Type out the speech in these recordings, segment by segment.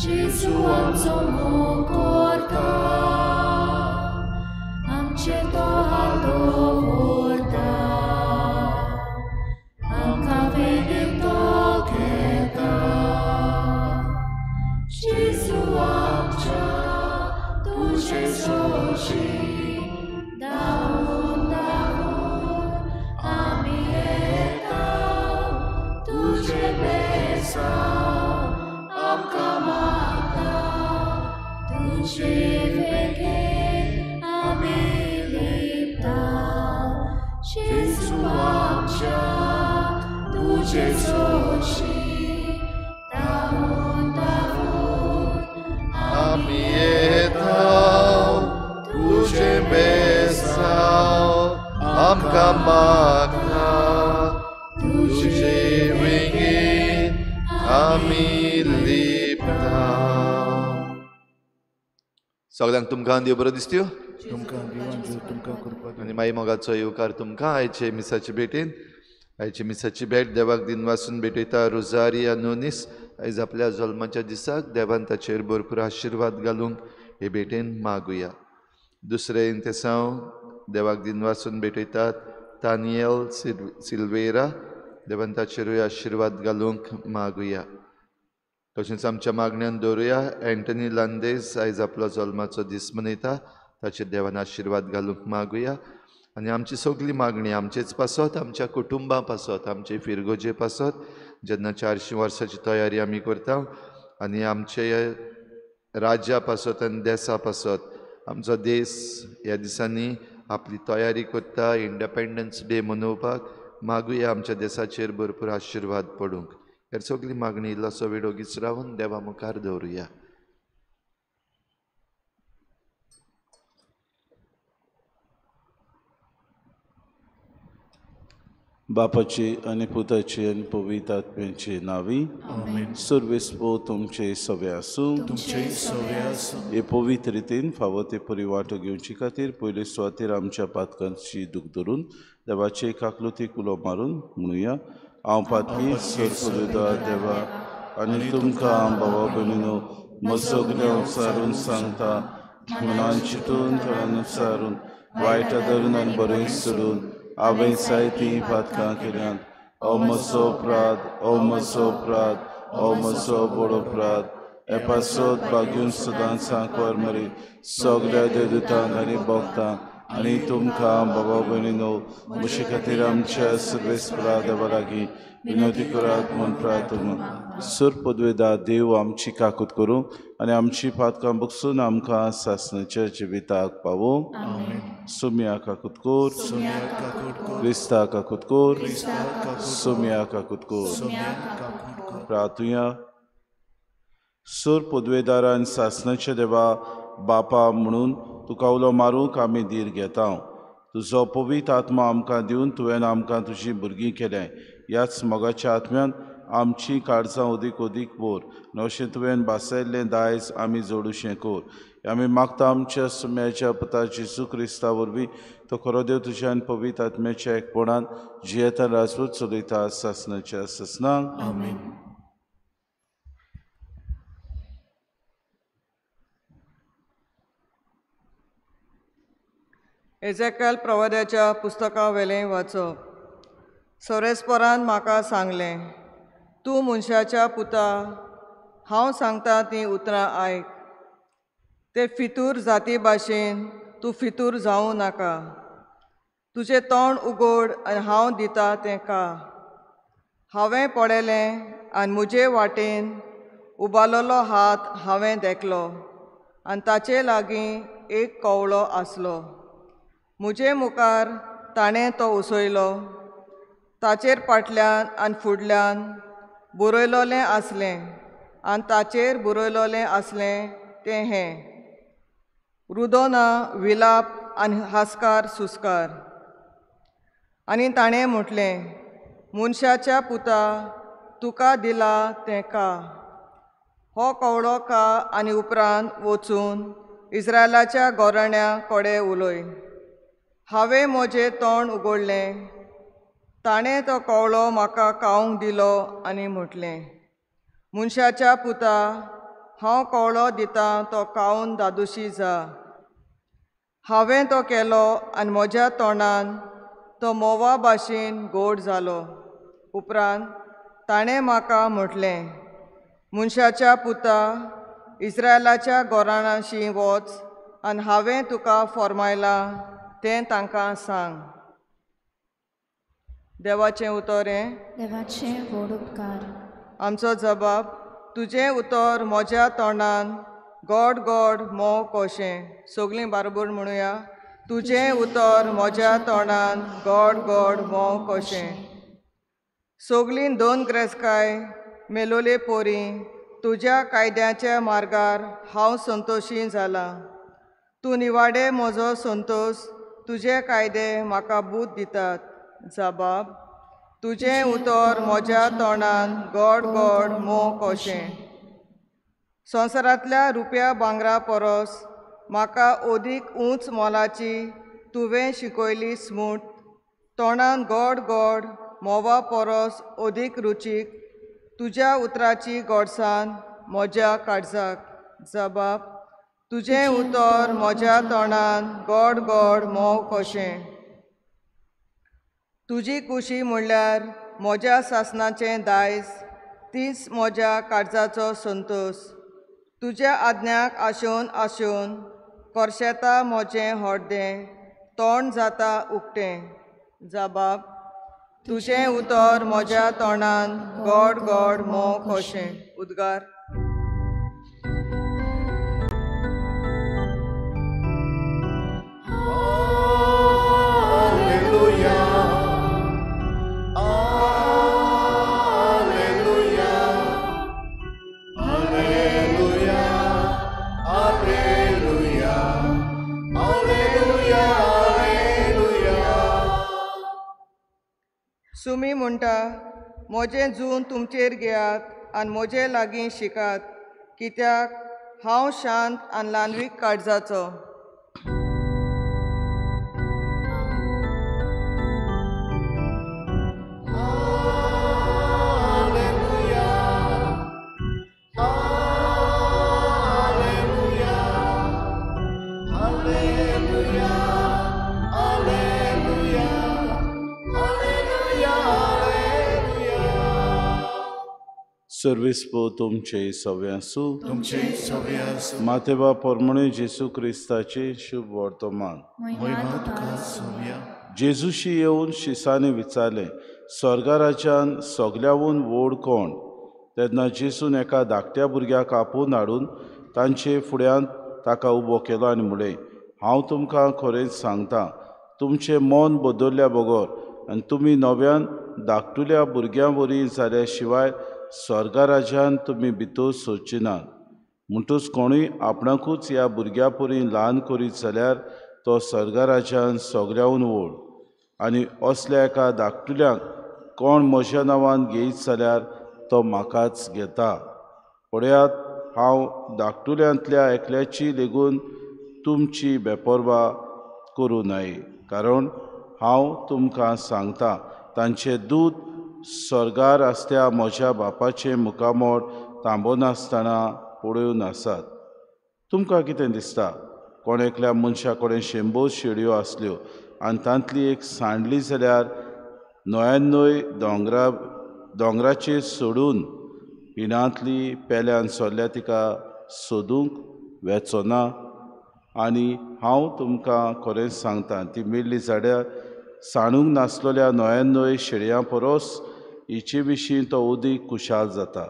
जेजू आमचो मोग करता, आमचेर तो हात दवरता, आमकां वेंगेंत तो घेता. जेजू आमच्या तुजे सोशी धांवून धांवून आमी येता, तुजें बेसांव आमकां मागता, तुजे वेंगेंत आमी लिपता. जेजू आमच्या तुजे सोशी धांवून धांवून आमी येता, तुजें बेसांव आमकां मागता, तुजे वेंगेंत आमी लिपता. सगळ्यांक तुमकां देव बरो दिसत्यो तुमकां देवान जीव तुमकां कृपा आनी माई मोगाचो येवकार तुमकां आयचे मिसाचे भेटेन. आयचे मिसाची भेट देवाक दिनवासून भेटयता रोजारिया नोनीस. आयज आपल्या जल्माच्या दिसाक देवान ताचेर भरपूर आशिर्वाद घालूंक हे भेटेन मागुया. दुसरें इंतेसांव देवाक दिनवासून भेटयतात तानियल सिल्वेरा. देवान ताचेरूय आशिर्वाद घालूंक मागुया. तशेंच आमच्या मागण्यान दवरुया एंटनी लांदेस आयज आपलो जल्माचो दीस मनयता, ताचेर देवान आशिर्वाद घालूंक मागुया. आनी आमची सगळी मागणी आमचेच पासत, आमच्या कुटुंबा पासत, आमचे फिरगोजे पासत, जेन्ना 400 वर्साची तयारी आमी करता, आनी आमचे राज्या पासत आनी देसा पासत. आमचो देस ह्या दिसांनी आपली तयारी करता इंडिपेंडन्स डे मनोवपाक. मागुया आमच्या देसाचेर भरपूर आशिर्वाद पडूंक. हेर सगळी मागणी इल्लोसो वेळ ओगीच रावन देवा मुखार दवरुया. बापाची आनी पुताची आनी पवित्र आत्म्याची नावी. आमेन. सर्वेस्पो तुमचे सवे आसूं. तुमचे सवे आसूं. हे पवित्र रितीन फावो ते परी वांटो घेवचे खातीर पयले सुवातेर आमच्या पातकांची दूख धरून देवाचे काकलुतीक उलो मारून म्हणुया. हांव पातकी सर्व देवा आनी तुमकां भावा भयणीनो म्हजो सगळें उचारून सांगता, मनान चिंतून थोड्यान उचारून वायट धरून आनी बरें सोडून हांवें जायतीं पातकां केल्यांत. हो म्हजो अपराध, हो म्हजो अपराध, हो म्हजो व्हड अपराध. हे पासत भाग्यून सदांच सांकवार मरी सगळ्या देवदूतांक आनी भक्तांक आनी तुमकां बाबा भयणीनो म्हजे खातीर आमच्या सर्वेस्परा देवा लागीं विनवती करात म्हूण प्रार्थना. सर पदवेदा देव आमची काकूत करूं आनी आमची पातकां बगसून आमकां सासणाच्या जिविताक पावोवं. सुम्या काकूत कोर, क्रिस्ता काकूत कोर, सुम्या काकूत कोर. प्रार्थुया. सर पदवेदारान सासणाच्या देवा बापा म्हणून तुका उलो मारूंक आमी धीर घेता. तुजो पवित्र आत्मा आमकां दिवन तुवें आमकां तुजी भुरगीं केल्याय. ह्याच मोगाच्या आत्म्यान आमची काळजां अदीक अदीक भर अशें तुवें भासयल्लें दायज आमी जोडुशें कर. आमी मागता आमच्या सुम्याच्या पुता जेजू क्रिस्ता वरवीं तो खरो देव तुज्या आनी पवित्र आत्म्याच्या एकपणान जियेता राजवट चलयता सासणाच्या सासणाक. आमेन. एजेकल प्रवाद्याच्या पुस्तकावेलें वाचप. सोरेस्परान म्हाका सांगलें, तूं मनशाच्या पुता, हांव सांगता तीं उतरां आयक. ते फितूर जाती भाशेन तूं फितूर जावं नाका. तुजें तोंड उगड आनी हांव दिता तें का. हांवें पळयलें आनी म्हजे वाटेन उबारलेलो हात हांवें देखलो आनी ताचे लागीं एक कवळो आसलो. म्हजे मुखार ताणें तो उसयलो. ताचेर फाटल्यान आनी फुडल्यान बरयलोलें आसलें आनी ताचेर बरयलोलें आसलें तें हें: रुदोना, विलाप आनी हास्कार सुस्कार. आनी ताणें म्हटलें, मनशाच्या पुता, तुका दिला तें का. हो कवळो का आनी उपरांत वचून इस्रायलाच्या गोरण्या कडेन उलय. हांवें म्हजें तोंड उगडलें, ताणें तो कवळो म्हाका खावंक दिलो आनी म्हटलें, मनशाच्या पुता, हांव कवळो दितां तो खावन दादोशी जा. हांवें तो केलो आनी म्हज्या तोंडान तो म्होंवा भाशेन गोड जालो. उपरांत ताणें म्हाका म्हटलें, मनशाच्या पुता, इस्रायलाच्या गोराणाशी वच आनी हांवें तुका फॉर्मायलां तें तांकां सांग. देवाचें उतर हें. देवाचें व्हड उपकार. आमचो जबाब, तुजें उतर म्हज्या तोंडान गोड गोड म्होंव कशें. सगळीं बारबर म्हणुया, तुजें उतर म्हज्या तोंडान गोड गोड म्होंव कशें. सगळीं दोन ग्रेस्काय मेलोले पोरी, तुज्या कायद्याच्या मार्गार हांव संतोशी जालां. तूं निवाडे म्हजो संतोश, तुजे कायदे म्हाका बूद दितात. जबाब, तुजें उतर म्हज्या तोंडान गोड गोड म्होंव कशें. संवसारांतल्या रुपया भांगरा परस म्हाका अदीक उंच मोलाची तुवें शिकयली स्मूट. तोंडान गोड गोड म्होंवा परस अदीक रुचीक तुज्या उतराची गोडसाण म्हज्या काळजाक. जबाब, तुजें उतर म्हज्या तोंडान गोड गोड म्होंव कशें. तुजी कुशी म्हणल्यार म्हज्या सासणाचें दायज, तीच म्हज्या काळजाचो संतोश. तुज्या आज्ञाक आशोवन आशोवन करशेता म्हजें हड्डें, तोंड जाता उक्तें. जबाब, तुजें उतर म्हज्या तोंडान गोड गोड म्होंव कशें. उद्गार. सुमी म्हणटा, म्हजें जून तुमचेर घेयात आनी म्हजे लागीं शिकात, कित्याक हांव शांत आनी ल्हानवीक काळजाचो. सर्वेस पो तुमचे सवे आसूं. तुमचे सवे आसूं. मातेबा परमणे जेजू क्रिस्ताचे शुभ वर्तमान. महिमा तुका सोव्या. जेजूशी येवन शिसांनी विचारलें, स्वर्गाराज्यान सगल्याहून व्हड कोण? तेन्ना जेजून एका धाकट्या भुरग्याक आपोवन हाडून तांचे फुड्यांत ताका उबो केलो आनी म्हणलें, हांव तुमकां खरेंच सांगता, तुमचें मन बदलल्या बगर आनी तुमी नव्यान धाकटुल्या भुरग्यां वरी जाल्या शिवाय स्वर्गाराज्यान तुमी भितर सरचे नात. म्हणटूच कोणूय आपणाकूच ह्या भुरग्यां परी ल्हान करीत जाल्यार तो स्वर्गाराज्यान सगल्याहून व्हड. आनी असल्या एका धाकटुल्यांक कोण म्हज्या नांवान घेयत जाल्यार तो म्हाकाच घेता. पळयात, हांव धाकटुल्यांतल्या एकल्याची लेगून तुमची बेपर्वा करूं नये, कारण हांव तुमकां सांगता, तांचे दूत स्वर्गार आसत्या म्हज्या बापाचें मुखामोड थांबनासतना पळोवन आसात. तुमकां कितें दिसता? कोण एकल्या मनशा कडेन 100 शेळयो आसल्यो आनी तांतली एक सांडली जाल्यार 99 दोंगराचेर सोडून हिणांतली पेल्यान सरल्या तिका सोदूंक वेचो ना? आनी हांव तुमकां खरेंच सांगता, ती मेल्ली जाल्यार सांडूंक नासलेल्या 99 शेळयां परस हिचे विशीं तो अदीक खुशाल जाता.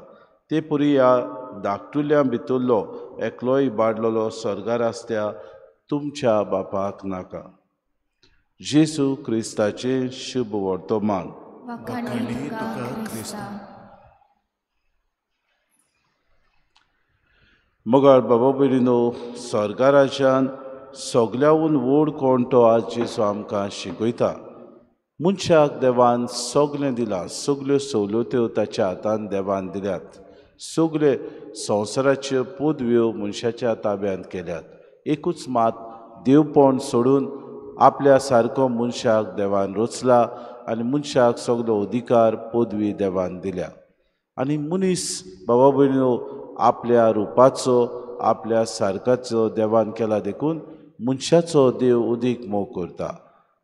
ते परी ह्या धाकटुल्या भितरलो एकलोय इबाडलेलो स्वर्गार आसत्या तुमच्या बापाक नाका. जेजू क्रिस्ताचें शुभ वर्तमान. मगाळ बाबा भयणीनो, स्वर्गाराज्यान सगल्याहून व्हड कोण तो आज जेजू आमकां शिकयता. मनशाक देवान सगलें दिलां, सगल्यो सवलत्यो ताच्या हातान देवान दिल्यात, सगळे संवसाराच्यो पदव्यो मनशाच्या ताब्यांत केल्यात. एकूच मात देवपण सोडून आपल्या सारको मनशाक देवान रचला आनी मनशाक सगलो अधिकार पदवी देवान दिल्या. आनी मनीस बाबा भयणीनो आपल्या रुपाचो आपल्या सारकाचो देवान केला देखून मनशाचो देव उदीक मोग करता.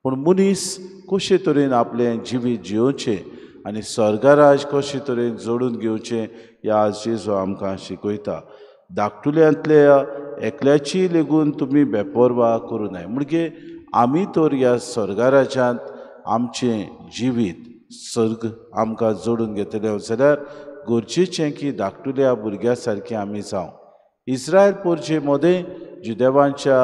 पूण मनीस कशे तरेन आपलें जिवीत जियोवचें आनी स्वर्गराज कशे तरेन जोडून घेवचें ह्या आज जेजू आमकां शिकयता. धाकटुल्यांतल्या एकल्याची लेगून तुमी बेपर्वा करूं नये. म्हणजे आमी तर ह्या स्वर्गराजांत आमचें जिवीत स्वर्ग आमकां जोडून घेतलें जाल्यार गरजेचें की धाकटुल्या भुरग्या सारकें आमी जावं. इस्रायल पोरचे मदें जुदेवांच्या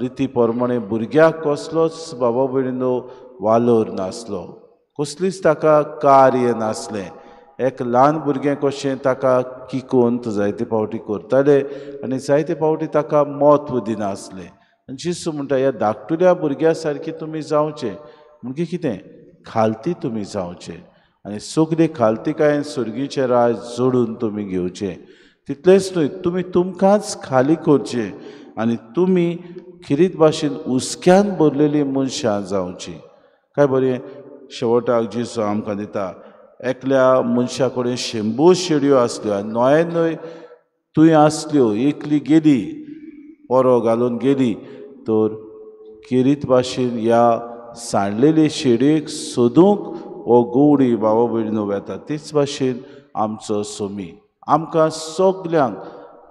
रिती प्रमाणे भुरग्याक कसलोच बाबा भयणीनो वालोर नासलो, कसलीच ताका कार्य नासलें. एक ल्हान भुरगें कशें ताका किकोन जायते फावटी करताले आनी जायते फावटी ताका म्हत्व दिनासलें. आनी जेजू म्हणटा ह्या धाकटुल्या भुरग्या सारकें तुमी जावचें. म्हणजे कितें खालती तुमी जावचें आनी सगळे खालतीकायेन सर्गीचें राज जोडून तुमी घेवचें. तितलेंच न्हय, तुमी तुमकांच खाली करचें आनी तुमी खिरीत भाशेन हुस्क्यान भरलेलीं मनशां जावचीं. काय बरें शेवटाक जेजू आमकां दिता. एकल्या मनशा कडेन 100 शेडयो आसल्यो आनी नये न्हय थंय आसल्यो, एकली गेली पोरो घालून गेली तर खेरीत भाशेन ह्या सांडलेले शेडयेक सोदूंक हो गवडी बाबा भयणीनो वेता. तेच भाशेन आमचो सोमी आमकां सगल्यांक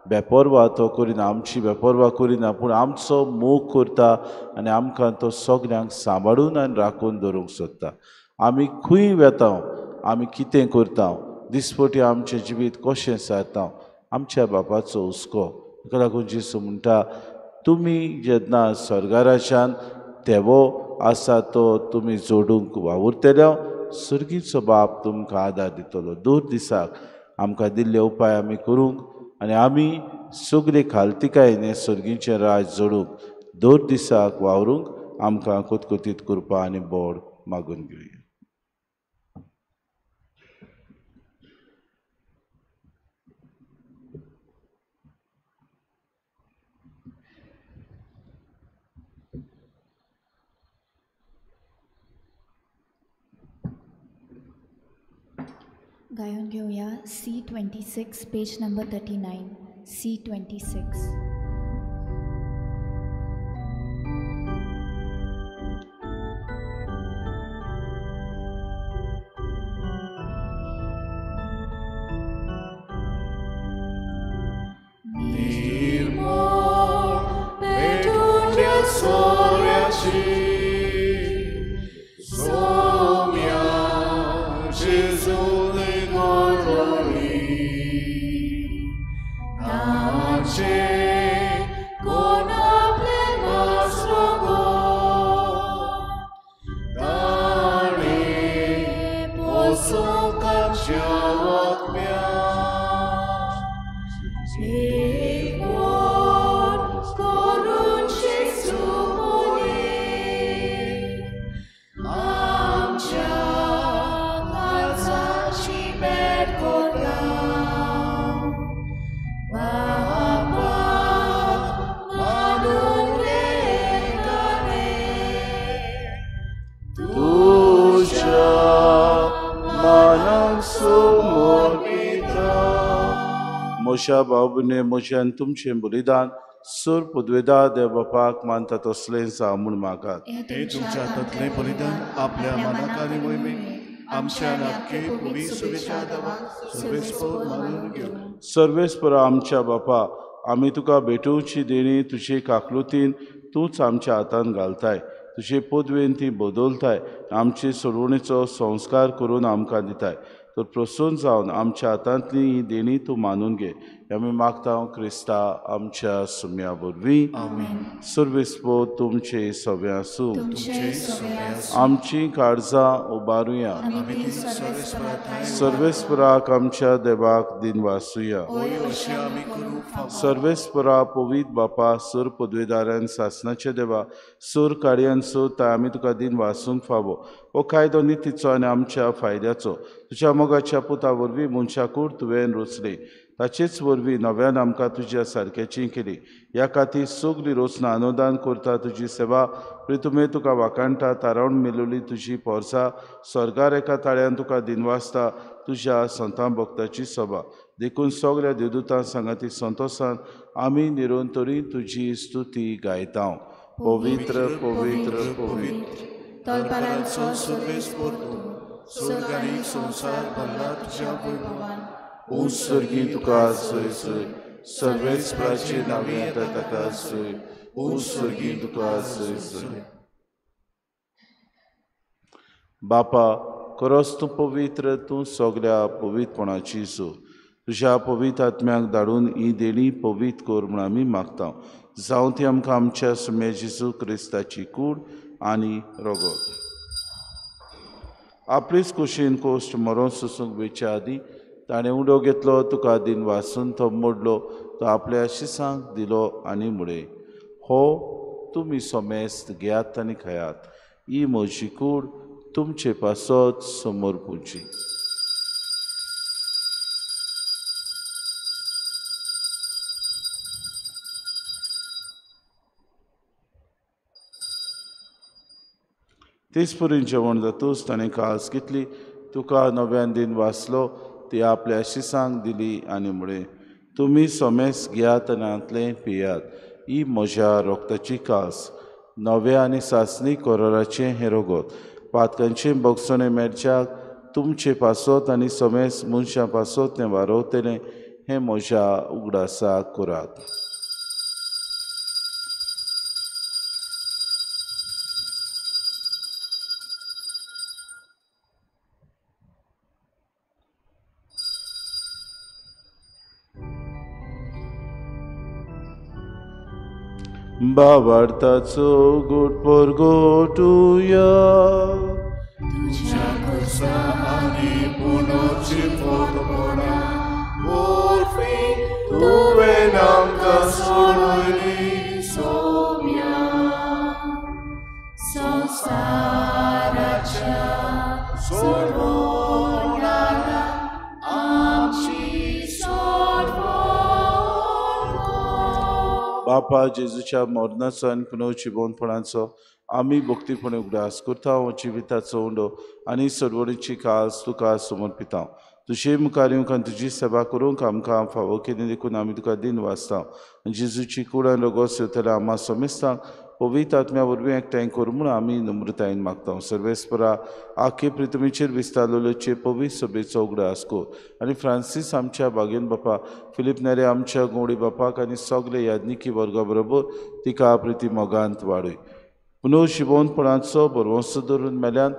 बेपर्वा तो करिना, आमची बेपर्वा करिना, पूण आमचो मोग करता आनी आमकां तो सगल्यांक सांबाळून आनी राखून दवरूंक सोदता. आमी खंय वेता, आमी कितें करता, दिसपटी आमचें जिवीत कशें सारता, आमच्या बापाचो हुस्को. ताका लागून जेजू म्हणटा तुमी जेन्ना स्वर्गराजान तेवो आसा तो तुमी जोडूंक वावुरतले, सर्गीचो बाप तुमकां आदार दितलो. दर दिसाक आमकां दिल्ले उपाय आमी करूंक आनी आमी सगळे खालतीकायेन सर्गीचें राज जोडूंक दर दिसाक वावरूंक आमकां कोतकोतीत करपा आनी बोड मागून घेवया. गायन घेऊया C26 page number 39 C26. मोशा बाबूने मोशान तुमचें बलिदान सुर पदवेदा देव बापाक मानता तसलें जावं म्हूण मागात. हे तुमच्या हातांतलें बलिदान आपल्या मनाक आनी मोहिमेक आमच्या नाके सुवेच्या सर्वेस्पर मानून घेवं. सर्वेस्पर आमच्या बापा, आमी तुका भेटोवची देणी तुजे काकलुतीन तूंच आमच्या हातान घालताय, तुजे पदवेन ती बदलताय, आमचे सोडवणेचो संस्कार करून आमकां दिताय. तर प्रसन्न जावन आमच्या हातांतली ही देणी तूं मानून घे. आमी मागता क्रिस्ता आमच्या सुम्या वरवीं. सर्वेस्पर तुमचे सगळे आसूं. आमची काळजां उबारुया. सर्वेस्पराक आमच्या देवाक दिनवासुया. सर्वेस्परा पवित्र बापा, सुर पदवेदारान सासनाचे देवा, सुर कार्यान सोदता आमी तुका दिन वासूंक फावो. हो कायदो नितीचो आनी आमच्या फायद्याचो. तुज्या मोगाच्या पुता वरवीं मनशाकूड तुवें रचली, ताचेच वरवीं नव्यान आमकां तुज्या सारक्याची केली. ह्या खातीर सगळी रचना अनुदान करता तुजी सेवा. प्रितुमे तुका वाखाणटा, तारावण मेलोली तुजी पोरसा. स्वर्गार एका ताळ्यान तुका दिनवासता तुज्या संतां भक्ताची सभा. देखून सगळ्या देवदूतां सांगाती संतोसान आमी निरंतरी तुजी स्तुती गायता. पवित्र पवित्र पवित्र तलपारांचो सर्वेस्पोर तूं, स्वर्ग आनी संवसार भरला तुज्या वैभवान. ऊंच स्वर्गी तुका सोय सोय, सर्वेस्पराचे नांवे येता ताका सोय. ऊंच स्वर्गी तुका सोय सोय. बापा खरोच तूं पवित्र, तूं सगळ्या पवित्रपणाची सो. तुज्या पवित्र आत्म्याक धाडून ही देणी पवित्र कर म्हूण आमी मागता. जावं ती आमकां आमच्या सुम्या जेजू क्रिस्ताची कूड आनी रगत. आपलेच कुशीन कोश्ट मरोन सोसूंक वेच्या आदीं ताणें उडो घेतलो, तुका दिन वासून तो मोडलो, तो आपल्या शिसांक दिलो आनी म्हळें, हो तुमी सोमेस्त घेयात आनी खायात, ही म्हजी कूड तुमचे पासत समोर पुजी. तेच परीन जेवण जातूच ताणें कास घेतली, तुका नव्यान दिन वाचलो, ती आपल्या शिसांक दिली आनी म्हळें, तुमी सोमेस घेयात आनी हांतलें पियात, ही म्हज्या रोगताची कास, नव्या आनी सासणी कोराचें हें रगत, पातकांचें भोगसणें मेळच्याक तुमचे पासत आनी सोमेस मनशां पासत तें वारोवतलें, हें म्हज्या उगडासाक करात. बाबार्थाचो गोड परगोटुया, तुज्या खुर्सा आनी पुनर्जिवंतपणा वरवीं तुवें आमकां सोडयली सोम्या. संवसाराच्या सोडवणारा आमची सोडवण. बापा जेजूच्या मरणाचो आनी पुनर्जिवंतपणाचो आमी भक्तीपणे उगडास करता. जिविताचो उंडो आनी सरवळीची कास तुका समर्पिता. तुजे मुखार येवंक आनी तुजी सेवा करूंक आमकां फावो केली देखून आमी तुका दिन वाचता. जेजूची कूड आनी रगत सेवतल्या आमा समेस्तांक पवित्र आत्म्या वरवीं एकठांय कर म्हूण आमी नम्रतायेन मागता. सर्वेस्परा आखे पृथ्वीचेर विस्तारलेले पवित्र सभेचो उगडास कर आनी फ्रांसीस आमच्या बागेन बापा, फिलीप नेरे आमच्या गोवडी बापाक आनी सगळे याज्ञिकी वर्गा बरोबर तिका प्रिती मोगांत वाडय. पुनर्जिवंतपणाचो भरवंसो धरून मेल्यान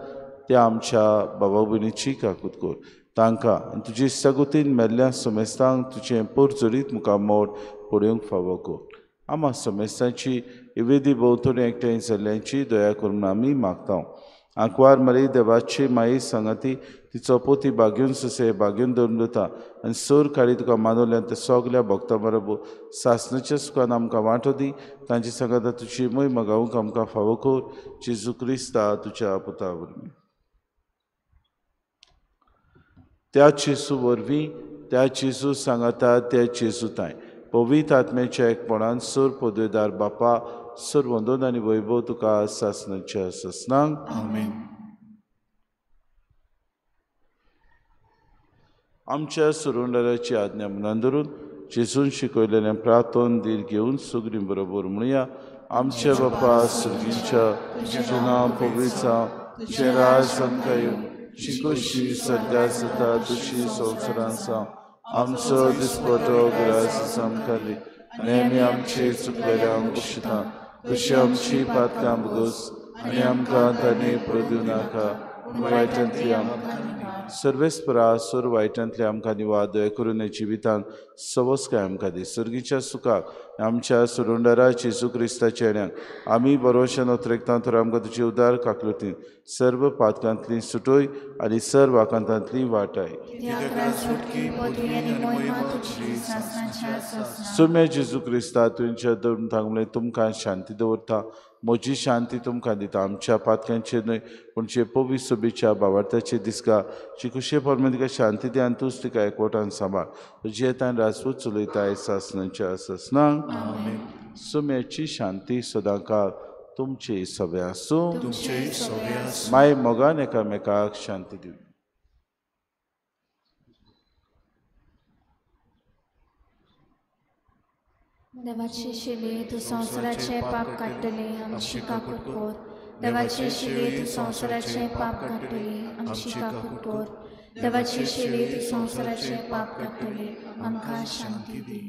त्या आमच्या बाबा भयणीची काकूत कर. तांकां आनी तुजी सगुतीन मेल्ल्या समेस्तांक तुजें परजळीत मुखामोड पळोवंक फावो कर. आमा समेस्तांची इवेदी भोंवतणी एकठांय जाल्ल्यांची दया करून आमी मागता. आंकवार मारी देवाची माई सांगाती तिचो पोती बागेवन ससे बागेवन धरून दवरता आनी सर काळी तुका मानवल्यान ते सगल्या भक्तां बरोबर सासणाच्या सुखान आमकां वांटो दी. तांची सांगाता तुजी मोय मगावूंक आमकां फावो कर. जेजू क्रिस्ता तुज्या पुता वरवीं. त्या जेजू वरवीं, त्या जेजू सांगाता, त्या जेजू तांय पवित्र आत्म्याच्या एकपणान सर पदवेदार बापा, सर वंदन आनी वैभव तुका सासणाच्या सासणांक. आमेन. आमच्या सुरुंडाराची आज्ञा मनान धरून जेजून शिकयलेलें प्रार्थन धीर घेवन सगळीं बरोबर म्हणया. आमच्या बापा सर्गीच्या, तुजें नांव पवित्र जावं, तुजें राज आमकां येवं, तुजी खोशी स्वर्गार जाता तशी संवसारांत जावं. आमचो दिसपटो ग्रास आमकां दी आनी आमी आमचे चुकलेल्यांक बक्षिता तशी आमची पातकां भोगस आनी आमकां तांणी प्रदिवं नाका, पूण वायटांतली आमकां सर्वेस्परा सर वायटांतले आमकां निवाद दया करून जिवितांत सवसकाय आमकां दी. सर्गीच्या सुखाक आमच्या सुरुंडारा जेजू क्रिस्ताच्या येण्याक आमी बरोवशान अत्रेकता तर आमकां तुजी उदार काकलुतीन सर्व पातकांतली सुटोय आनी सर्व आकांतांतली वाटाय. सुम्या जेजू क्रिस्ता तुमच्या धरून थांगलें तुमकां शांती दवरता, म्हजी शांती तुमकां दिता. आमच्या पातकांचेर न्हय पूण जे पवित्र सभेच्या बावार्थाचे दिसका जी खुशे परमें तिका शांती दी आनी तूंच तिका एकवटान सांबाळ. जियेतान राजपूत चलयता सासणाच्या सासणांक. सुम्याची शांती सदांकाळ तुमचे सगळे आसूं. माय मोगान एकामेकाक शांती दिवं. देवाचे शिले तूं संवसाराचें पाप काडटले, आमची काकूट कर. देवाचे शिले तूं संवसाराचें पाप काडटले, आमची काकूट कर. देवाचे शिले तूं संवसाराचें पाप काडटले, आमकां शांती दी.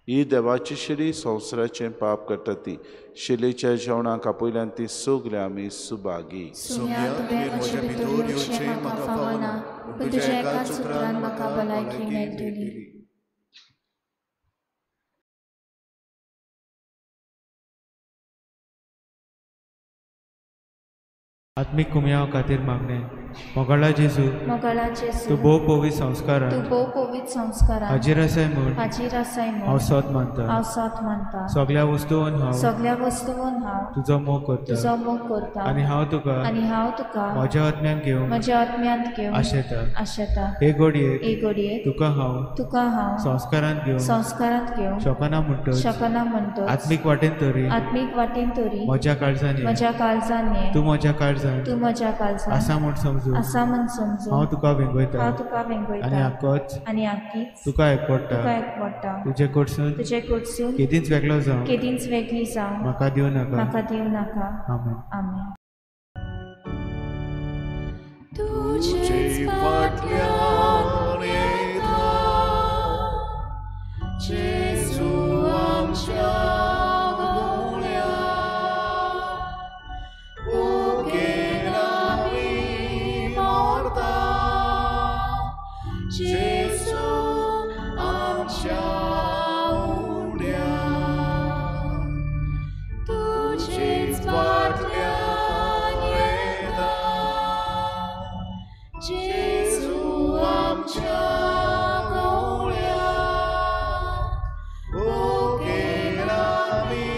ही देवाची शिली संवसाराचें पाप करता ती शिलेच्या जेवणाक आपयल्यान ती सगळीं आमी सुभागी. सोम्या, तुवें म्हजे भितर येवचें म्हाका फावना, पूण तुज्या एकाच उतरान म्हाका भलायकी मेळटली. आत्मीक कुमयाव खातीर मागणें. मोगाळा जेजू, मोगाळा जेजू, तूं भोव पवित्र संस्कारान, तूं भोव पवित्र संस्कारान हाजीर आसाय म्हूण, हाजीर आसाय म्हूण हांव सोत मानता, हांव सोत मानता. सगळ्या वस्तून हांव, सगळ्या वस्तून हांव तुजो मोग करता, तुजो मोग करता. आनी हांव तुका, आनी हांव तुका म्हज्या आत्म्यान घेवंक, म्हज्या आत्म्यांत घेवंक आशेता, आशेता. हे घडयेक, हे घडयेक तुका हांव, तुका हांव संस्कारांत घेवंक, संस्कारांत घेवंक शकना म्हणटच, शकना म्हणटच, आत्मीक वाटेन तरी, आत्मीक वाटेन तरी म्हज्या काळजान, म्हज्या काळजान तूं म्हज्या काळजान, तूं म्हज्या काळजान आसा म्हूण समजून, आसा म्हूण समजून हांव तुका वेंगयता, हांव तुका वेंगयता. आनी आकोच, आनी आकीच तुका एकवडटा, तुका एकवडटा. तुजे कडसून, तुजे कडसून केदींच वेगळो जावं, केदींच वेगळी जावं म्हाका दिवं नाका, म्हाका दिवं नाका. आमेन. आमेन. तुजे फाटल्यान येता जेजू आमच्या जेजू आमच्या उण्या. तुजेच फाटल्यान येता जेजू आमच्या गवळ्या. भुकेन आमी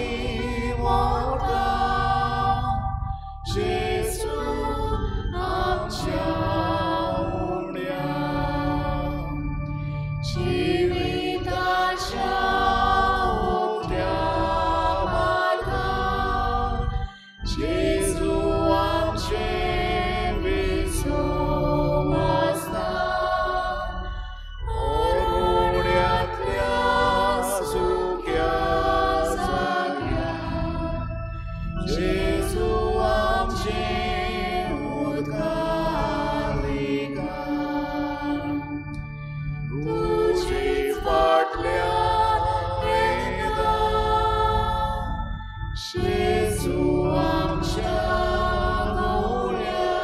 मरता जेजू आमच्या उण्या. जिविताच्या उक्त्या मार्गार जेजू आमचें विसव आसता. अरण्यातल्या सुक्या जाग्यार जेजू आमचें उदका रिगार. तुजे फाटल्यान येता जेजू आमच्या गवळ्या.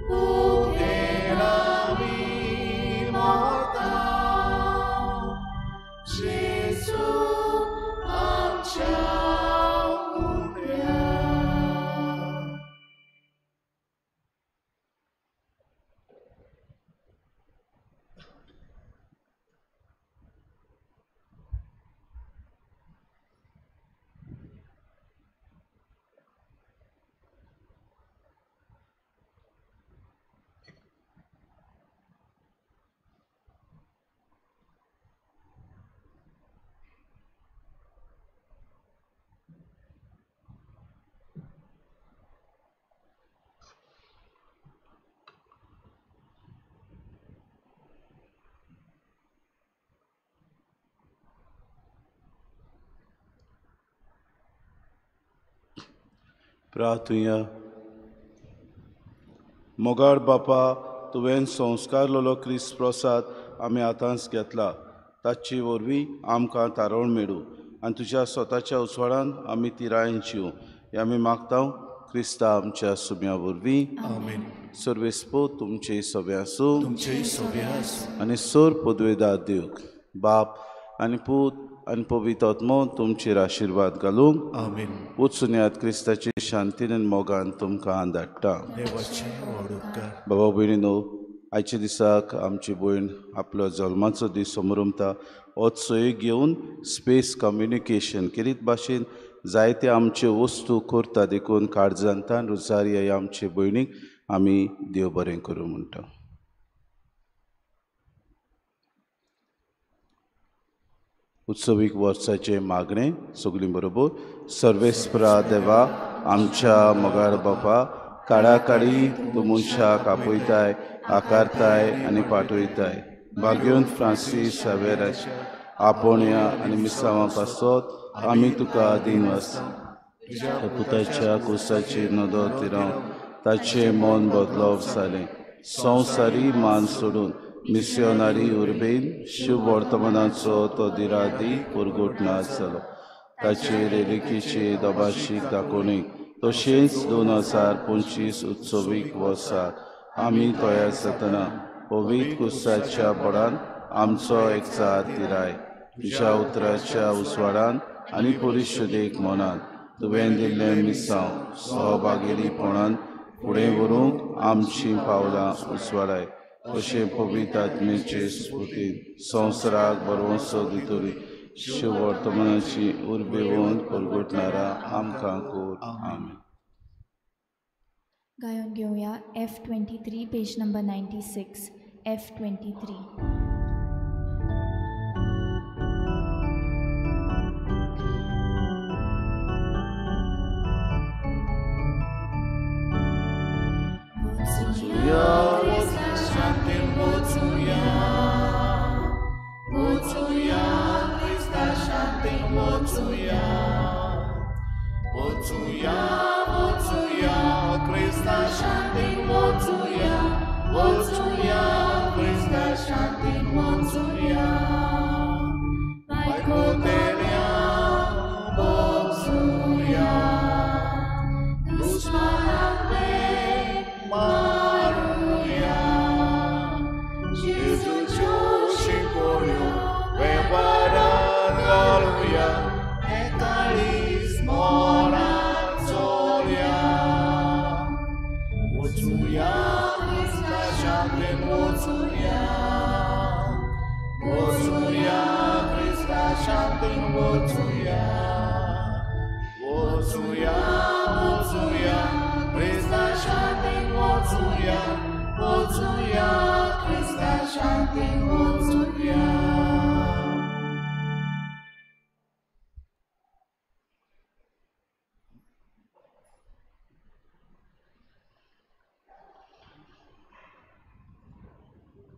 भुकेन आमी मरता जेजू आमच्या उण्या. प्रार्थुया. मोगाळ बापा, तुवें संस्कारलेलो क्रिस्त प्रसाद आमी आतांच घेतला, ताचे वरवीं आमकां तारोण मेळूं आनी तुज्या स्वताच्या उजवाडान आमी तिरायेन जिवूं हें आमी मागता क्रिस्ता आमच्या सुम्या वरवीं. आमेन. सर्वेस्पो तुमचे सगळे आसूं, तुमचे सगळे आसूं. आनी सोर पदवेदार देव बाप आनी पूत आनी पवित्र आत्मो तुमचेर आशिर्वाद घालूंक. आमेन. वचून यात क्रिस्ताचे शांतीन आनी मोगान तुमकां धाडटा. देवाचे व्हड उपकार. बाबा भयणीनो, आयच्या दिसाक आमची भयण आपलो जल्माचो दीस समरमता. होच सहयोग घेवन स्पेस कम्युनिकेशन केरीत भाशेन जायते आमच्यो वस्तू करता, देखून काळजांतान रोजारिया ह्या आमचे भयणीक आमी देव बरें करूं म्हणटा. उत्सवीक वर्साचें मागणें सगळीं बरोबर. सर्वेस्परा देवा, आमच्या मोगाळ बापा, काळाकाळी तूं मनशाक आपयताय, आकारताय आनी पाठयताय. भाग्यवंत फ्रांसीस सावेराच्या आपोवण्या आनी मिसांवां पासत आमी तुका दिनवास. तुज्या पुताच्या कुसाची नदर तिरावन ताचें मन बदलप जालें. संवसारी मान सोडून मिसियोनारी उर्बेन शुभ वर्तमानाचो तो दिरादी पुरगुटना जालो. ताचे रेलिकेचे दोभाशीक दाखोवणेक तशेंच 2025 उत्सवीक वर्सा आमी तयार जातना पवित्र कुसाच्या बळान आमचो एकचार तिराय. तुज्या उतराच्या उजवाडान आनी परिशुदेक मनान तुवें दिल्लें मिसांव सहभागेलीपणान फुडें व्हरूंक आमचीं पावलां उजवाडाय. अशें पवित्र आत्म्याचे स्फुर्तीन संवसाराक बरवंसो दितली शुभ वर्तमानाची उर्बेवंत परगटणारा आमकां कोर. आमेन. गायन घेवया F23 page number 96. F23. Krista shanti.